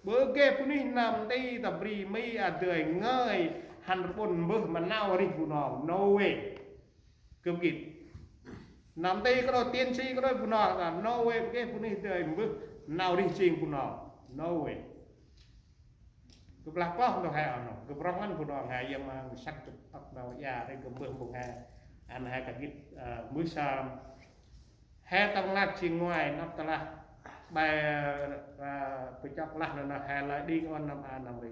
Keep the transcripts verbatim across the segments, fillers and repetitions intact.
Bơ geh bunuyh nơm nti ta bri mi a dơi ngơi hăn rƀŭn mbơh ma nau rih Bunong. No way. Gâp gĭt. Nơm nti kađôi, tiến sĩ kađôi Bunong ta, no way, bơ geh bunuyh dơi mbơh nau rih jêng Bunong. No way. Gâp lah pơh ntu he a nô, gâp rŏng ngăn Bunong he, yơn ma săk gâp tâk nau ya, ri gâp mbơh mbung he. Ăn he kah gĭt, ơ, mbơh sơm. He tâm lak jêng ngoai, nđâp tơlah ƀai, ơ, bơh chok lah nơ nơ he lơi đing ôn nơm a nơm ri.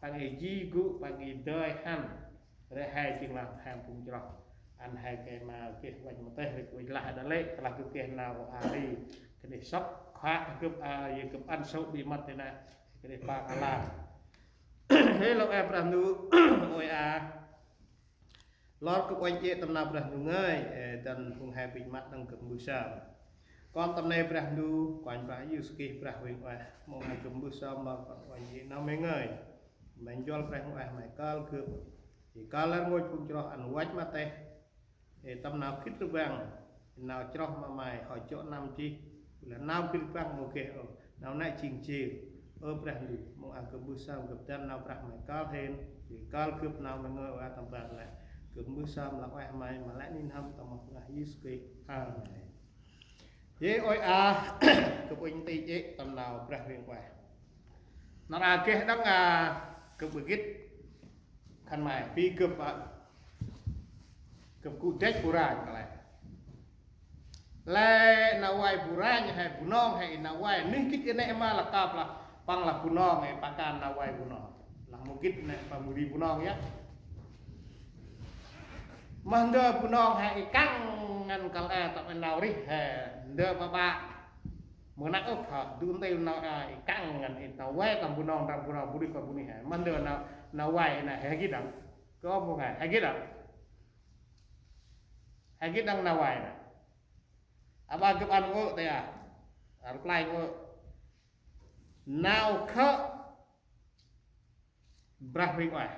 Păng i ji gŭ, păng i dơi hăn. Ri he jêng lah he phung chroh. Ăn he geh ma geh văch ma têh, ri gŭ lah đa lĕ, tơlah gâp geh nau a ri. Kơnê̆ sŏk, khua gâp a, yơ gâp ăn sâu bi mật tê nê. Kơnê̆ păng a la. Hê lŏ e Brah Ndu, ôi a. Lor gâp uănh jê̆ tâm nau Brah Ndu ngơi, ê, dăn phung he bĭch măt đăng gâp mbơh sơm. Kon tâm nê Brah Ndu, Kôranh Brah Yêsu Krist Brah Huêng Ueh, mông he gâp mbơh sơm lor kon uănh jê̆ nau May ngơi. May njuăl Brah Huêng Ueh May kơl gâp. Ê, kơl lĕ rngôch phung chroh ăn văch ma têh. Ê, tâm nau gĭt rbăng, nau chroh ma May, hŏ jŏ năm jêh. Lah nau gĭt rbăng mâu geh ôh, nau nê jêng jêr. Ơ Brah Ndu, mông a gâp mbơh sơm gâp dăn nau Brah May kơl hên, jêh kơl gâp nau May ngơi ua tâm ban lĕ. Gâp mbơh sơm lah ueh May, ma lĕ ni n'hâm tâm moh Brah Yêsu Krist. Amen. Yê ôi a, gâp uănh nti jê̆ tâm nau Brah Huêng Ueh. Nar a geh đăng a, gâp gĭt. Khân may, bi gâp a, gâp gŭ dăch bu ranh kăl e. Lĕ nau vay bu ranh he Bunong he i nau vay. Nih gĭt i nê ma lah kăp lah, păng lah Bunong he, păng kan nau vay Bunong. Lah mâu gĭt nê păng mâu ri Bunong yơh. Mah ndơ Bunong he i kăng ngăn kăl e tât nau rih he. Ndơ ƀaƀă. Mâu năk ôh, hă, du ntil nau, a, i kăng ngăn i nau vay tâm Bunong, tâm Bunong, bu rih tâm bu nih he. Mah ndơ nau, nau vay nê, he gĭt đăng. Kơ ôp mông he, he gĭt đăng. He gĭt đăng nau vay nê. Aƀaơ gâp ăn ngơi tê a. Ăn play ngơi. Nau khă Brah Huêng Ueh.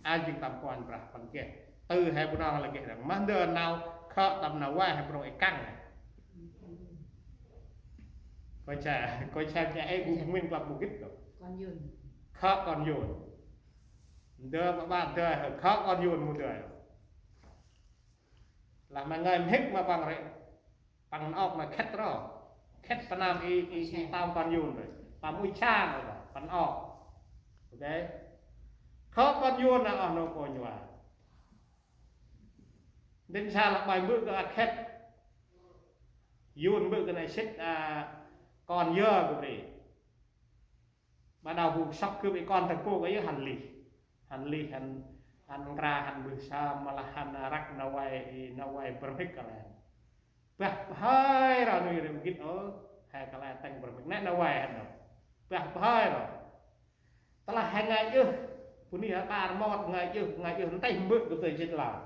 A jêng tâm Kôranh Brah păng geh. Từ he Bunong lah geh đăng. Mah ndơ nau khă tâm nau vay he Bunong i kăng. Kôranh Brah, Kôranh Brah nê ê gŭ minh klăp mâu gĭt đăng. Kon Yôn. Khă kon Yôn. Ndơ ƀaƀă ndơ he khă kon Yôn mâu ndơ. Lah ma ngơi mhĭk ma păng ri. Păng ôk ma khĕt ro. Khĕt păng nơm i, i, i tơm kon Yôn ri. Păng mui chang ri, păng ôk. Ok. Khă kon Yôn nê oh nô kônh wa. Ndĭn sa lah ƀai mbơ̆ kơ a khĕt. Yôn mbơ̆ kơ nê sĭt a kon yơ kơ bri. Ban đầu bu sŏk gâp i kon tâk pô kơ yơ hăn lih. Hăn lih, hăn, hăn nkra, hăn mbơh sơm, ma lah hăn răk nau vay, nau vay brmhĭk kăl e. Bah bhai ro nui ri mâu gĭt ôh, he kăl e tâng brmhĭk. Nê nau vay hăn nô. Bah bhai ro. Tơlah he ngai yơh, bu nih he ƀar mot ngai yơh, ngai yơh, nteh mbơ̆ kơ tơ jêt la.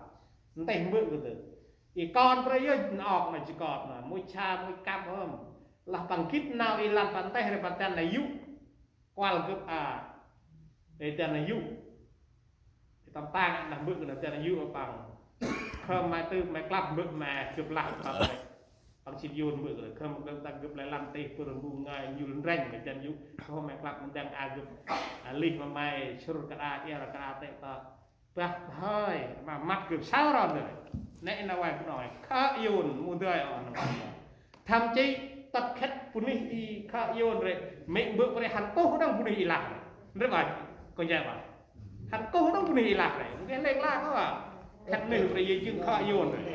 Nteh mbơ̆ kơ tơ. I kon brei yơh, nơk nê ji kon nê, mui cha, mui kăm ơm. Lah păng gĭt nau i lăn păng nteh ri păng ten nê yŭ. Kuăl gâp a. Ê, ten nê yŭ. Ê, tâm tang nê mbơ̆ nê ten nê yŭ păng. Khơm may tưp may klăp mbơ̆ may gâp lah păng. Păng sĭt Yôn mbơ̆ nê. Khơm gâp ta gâp lĕ lăn têh pơr mbu ngai njŭl ndrĕng may ten yŭ. Khơm may klăp may dăng a gâp. A, lih ma may sŭr kra ia kra tê ta. Bah bhai, ma măt gâp sao ro nê. Nê nau vay bu nôi. Khă Yôn mâu ndơ ôh nau vay. Thậm chí tât khĕt bu nih i khă Yôn ri, mê̆ mbơ̆ ri hăn kuh đăng bu nih i lah ri. Ri ƀă, kônh jai ƀă. Hăn kuh đăng bu nih i lah ri. Mungkin lêng lah kơ ƀă. Khĕt nih ri yơ jêng khă Yôn ri.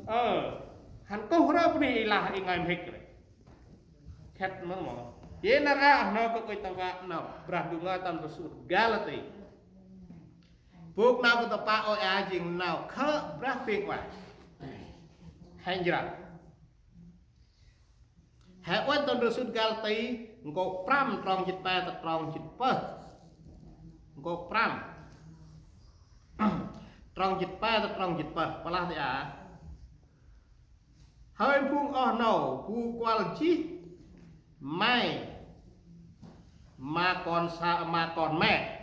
Ơ, hăn kuh ri bu nih i lah i ngai mhĭk ri. Khĕt mơ mơ. Yê nar a, nô kơ kônh ta ƀă, nô, Brah Ndu ngơi tâm rơsut Galati. Bôk nau kơ ta pă ôi a jêng nau khă Brah Huêng Ueh. He njrăng. He uănh tâm rơsut Galati, nkô̆ prăm trong jêt pe tât trong jêt pơh. Nkô̆ prăm. Trong jêt pe tât trong jêt pơh. Pơlah tê a. Hơi phung oh nô, bu kuăl jêh may ma kon sa, ma kon me.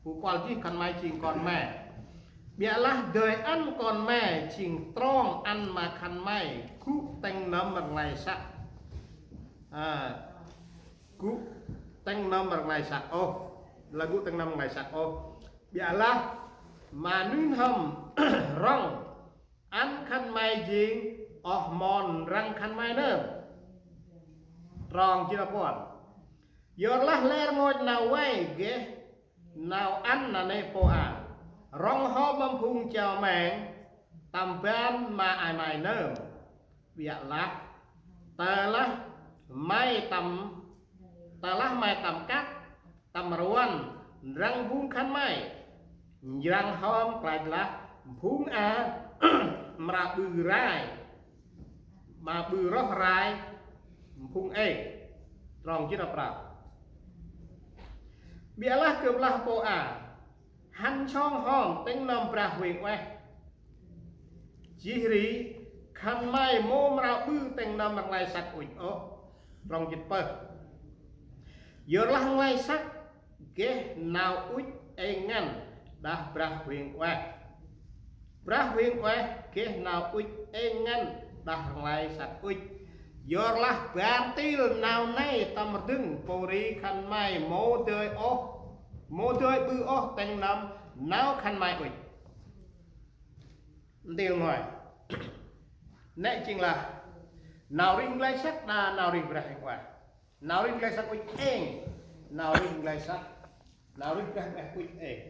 Bu kuăl jêh khân may jêng kon me. Ƀiălah dơi ăn kon me jêng trong ăn ma khân may gŭ tĭng nâm rnglay săk. A, gŭ tĭng nâm rnglay săk ôh. Lah gŭ tĭng nâm rnglay săk ôh. Ƀiălah ma nuih n'hâm rŏng ăn khân may jêng oh mon răng khân may nơm. Trong jê̆t puăn. Yorlah lĕ rngôch nau vay geh nau ăn nanê̆ pô a, rŏng hŏm ma phung chiao meng tâm ban ma ay may nơm. Ƀiălah tơlah may tâm, tơlah may tâm kăk tâm rvăn ndrăng phung khân may, njrăng hŏm klach lah phung a mra ƀư rai, ma ƀư roh rai phung êng. Trong jê̆t prao. Ƀiălah gâp lah pô a: Hăn sŏng hŏm tĭng nâm Brah Huêng Ueh, jêh ri khân may mâu mra ƀư tĭng nâm rnglay săk ŭch ôh. Trong jê̆t pơh. Yorlah rnglay săk geh nau ŭch êng ngăn đah Brah Huêng Ueh. Brah Huêng Ueh geh nau ŭch êng ngăn đah rnglay săk ŭch. Yorlah bar ntil nau nây tâm rdâng, pô ri khân may mâu dơi ôh, mâu dơi ƀư ôh tĭng nâm nau khân may ŭch. Ntil ngoai. Nĕ jêng lah nau rêh rnglay săk đa nau rêh Brah Huêng Ueh. Nau rêh rnglay săk ŭch êng. Nau rêh rnglay săk, nau rêh Brah Huêng Ueh ŭch êng.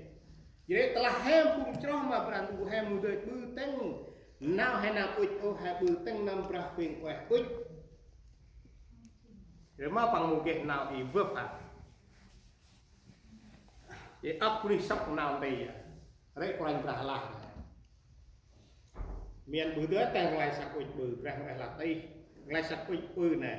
Jêh ri tơlah he phung chroh ma Brah Ndu, he mâu dơi ƀư tĭng nau he nơm ŭch ôh, he ƀư tĭng nâm Brah Huêng Ueh ŭch. Jêh ri ma păng mâu geh nau i vơp hăn. Jêh ăp bunuyh sŏk nau nti a. Rê̆ Kôranh Brah lah. Mian ƀư dơi tĭng rnglay săk ŭch ƀư, Brah Huêng Ueh lah tih. Rnglay săk ŭch ƀư nê.